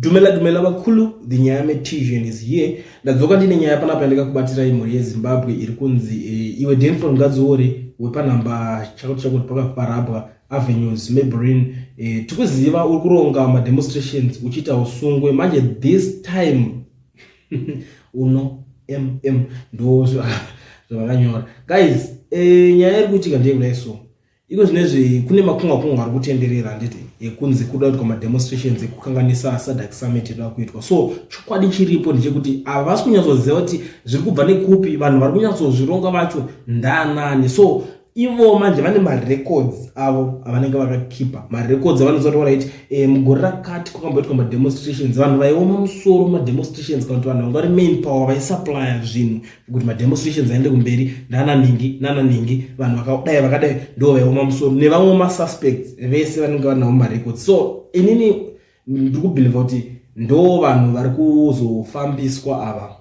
Dumela dumela vakulu, the nyaya metisian is here. Ndadzoka ndine nyaya panapa yandakakubatirai mhuri yeZimbabwe iri kunzi iwe Denford Ngadziore wepanhamba chakoti chakoti pakaparabwa Avenues Maybelline, tikuziva uri kuronga mademonstrations uchiita usungwe manje this time uno mm ndo zvavakanyora guys. Nyaya iri kuitika ndeyekudai, so iko zvinezvi kune makunga kunga ari kutenderera, handiti, ekunzi kuda kuitwa mademonstrations ekukanganisa SADC summit inoda kuitwa. So chokwadi chiripo ndechekuti havasi kunyatsoziva kuti zviri kubva nekupi, vanhu vari kunyatsozvironga vacho ndanani. So ivo manje vane marecords avo avanenge vakakipa, marecords avanoziva kuti alright, mugore rakati kwakamboitwa mademonstrations, vanhu vaioma musoro mademonstrations kana kuti vanhu vanga vari main power vaisupplya zvinhu kuti mademonstrations aende kumberi nananingi nananingi, vanhu vakadai vakadai ndo vaioma musoro nevamwe masuspects vese vanenge vanawo marecords. So inini ndiri kubhilivha kuti ndo vanhu vari kuzofambiswa ava,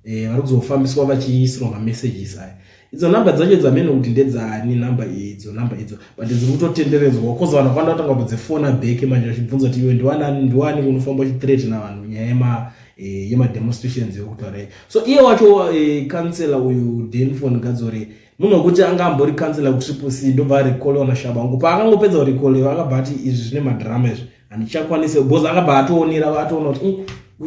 vari kuzofambiswa vachiisirwa mamessages aya. Idzo nhamba dzacho dzamene kuti ndedzani, nhamba idzo, nhamba idzo, but dziri kutotenderedzwa cause vanhu vakawanda vatanga kudzifona back manje vachibvunza kuti iwe ndiwanani, ndiwani unofamba uchithreatena vanhu nyaya yemademonstrations yekutaura. So iye wacho kansela uyu Denfon Ngadzore, munhu wekuti anga ambori kansela kuTriple C, ndobva arecallwa naTshabangu. Paakangopedza kurecallwa akabva ati izvi zvine madhirama izvi, handichakwanisi, because akabva atoonera, atoona kuti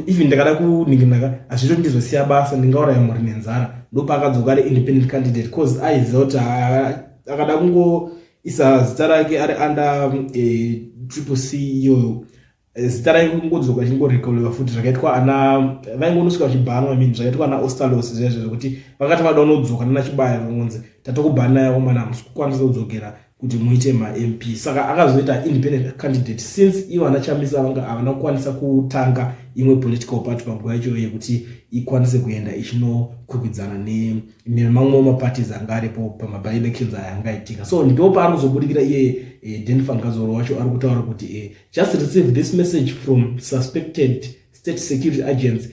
even ndakada kuninginaka hazvito ndizosiya basa, ndingauraya mhuri nenzara. Ndopaakadzoka ari independent candidate cause aiziva kuti akada kungoisa zita rake ari under Triple C iyoyo, zita rake kungodzoka achingorecallwa futi zvakaitwa ana vaingonosvika vachibhanwa mini, zvakaitwa ana Ostallos zvezvo zvekuti vakati vada unodzoka nana Chibaya vonzi tatokubhanai akomana, hamusi kukwanisa kudzokera kuti muite maMP. Saka akazoita independent candidate since ivo ana Chamisa vanga havana kukwanisa kutanga imwe political party panguva yacho yekuti ikwanise kuenda ichinokwikwidzana nemamwe maparties anga aripo pamaby-elections aya anga aitika. So ndo paari kuzobudikira iye Denford Ngadziore wacho ari kutaura kuti just receive this message from suspected state security agents.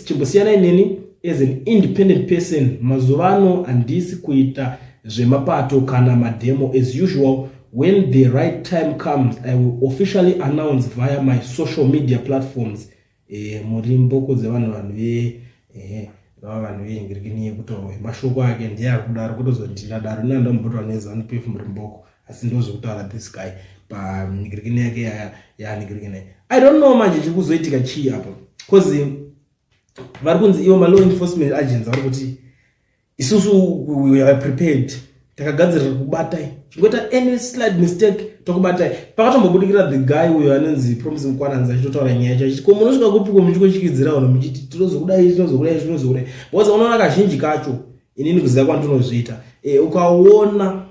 Chimbosiyanai neni as an independent person. Mazuva ano handisi kuita zvemapato kana mademo. As usual, when the right time comes, I will officially announce via my social media platforms. Muri mboko dzevanhu, vanhu ve vava vanhu veingirikini yekutaurwa mashoko ake ndiye ari kudaro kutozondinadaro inandambotaura neZANU PF, muri mboko, asi ndozvekutaura this guy panigirikini yake yanigirikini. I don't know manje chiri kuzoitika chii apa, cause vari kunzi ivo malaw enforcement agents vari kuti isusu we are prepared, takagadzirira kubatai, chingoita any slight mistake tokubatai. Pakatombobudikira the guy uyo anonzi Promise Mukwananzi achitotaura nyaya yacho achiti ko munosvika kupiko muchikochikidzira vanhu muchiti tinozokudai, tinozokudai, tinozokudai? Because unoona kazhinji kacho, inini kuziva kwandinozviita, ukaona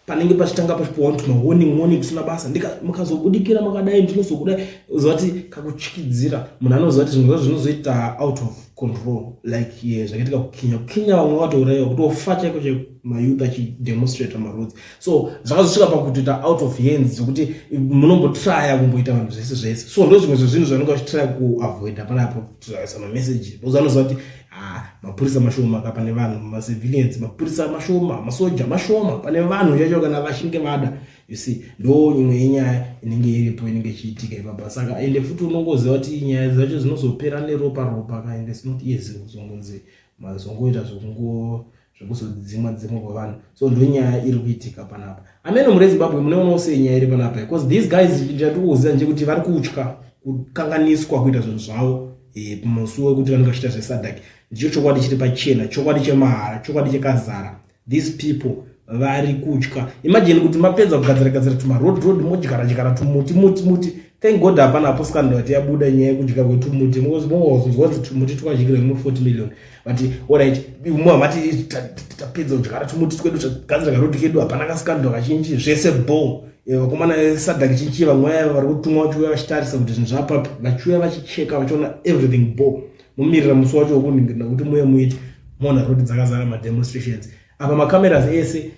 panenge pachitanga pachipiwa vanhu tumawarning warning kusina basa, mukazobudikira makadai ndinozokudai, uziva kuti kakuchikidzira munhu anoziva kuti zvinhu zvacho zvinozoita out of control like zvakaitika kuKenya. KuKenya vamwe vatourayiwa, kutofa chaiko chaiko, mayouth achidemonstrata maroads. So zvakazosvika pakutoita out of hands zvekuti munombotraya kumboita vanhu zvese zvese. So ndo zvimwe zvezvinhu zvanenge vachitraya kuavoida panapo, kuisa mameseji, because anoziva kuti ah, mapurisa mashoma ka pane vanhu macivilians, mapurisa mashoma, masoja mashoma pane vanhu chacho kana vachinge vada. You see, ndo imwe yenyaya inenge iripo inenge ichiitika ipapa. Saka ende futi unongoziva kuti nyaya dzacho dzinozopera neropa ropa ka, ende it's not easy kuzongonzi mazongoita zvekungo zvekuzodzimwa dzimwa kwevanhu. So ndo nyaya iri kuitika panapa. Amene muri Zimbabwe, muneonawo sei nyaya iri panapa? Because these guys, chatikuziva ndechekuti vari kutya kukanganiswa kuita zvinhu zvavo pamusi wekuti vanenge vachiita zveSADC. Ndicho chokwadi chiri pachena, chokwadi chemahara, chokwadi chekazara. These people vari kutya. Imagine kuti mapedza kugadzira gadzira tumaroad road, modyara dyara tumuti muti muti. Thank God hapana hapo scandal yati yabuda nyaya yekudya kwetumuti, mozonzwa kuti tumuti twadyirwa mu 40 million. But alright, muhamati tapedza kudyara tumuti twedu, tagadzira karodi kedu, hapana kascandal kazhinji, zvese bo. Vakomana SADC chinchi, vamwe vaya vari kutumwa vachiuya vachitarisa kuti zvinhu zvapapi, vachiuya vachicheka, vachiona everything bo. Mumirira musi wacho wekuningirira kuti muye muite moona rodi dzakazara mademonstrations. Apa macameras ese,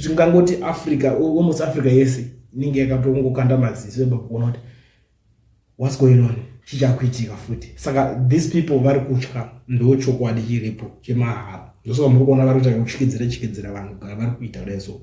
tingangoti Africa, almost Africa yese inenge yakatongokanda maziso eba kuona kuti what's going on, chichakuitika futi. Saka these people vari kutya, ndo chokwadi chiripo chemahara. Ndosaka muri kuona vari kuita kutyidzira chikidzira vanhu, gara vari kuita kudai. So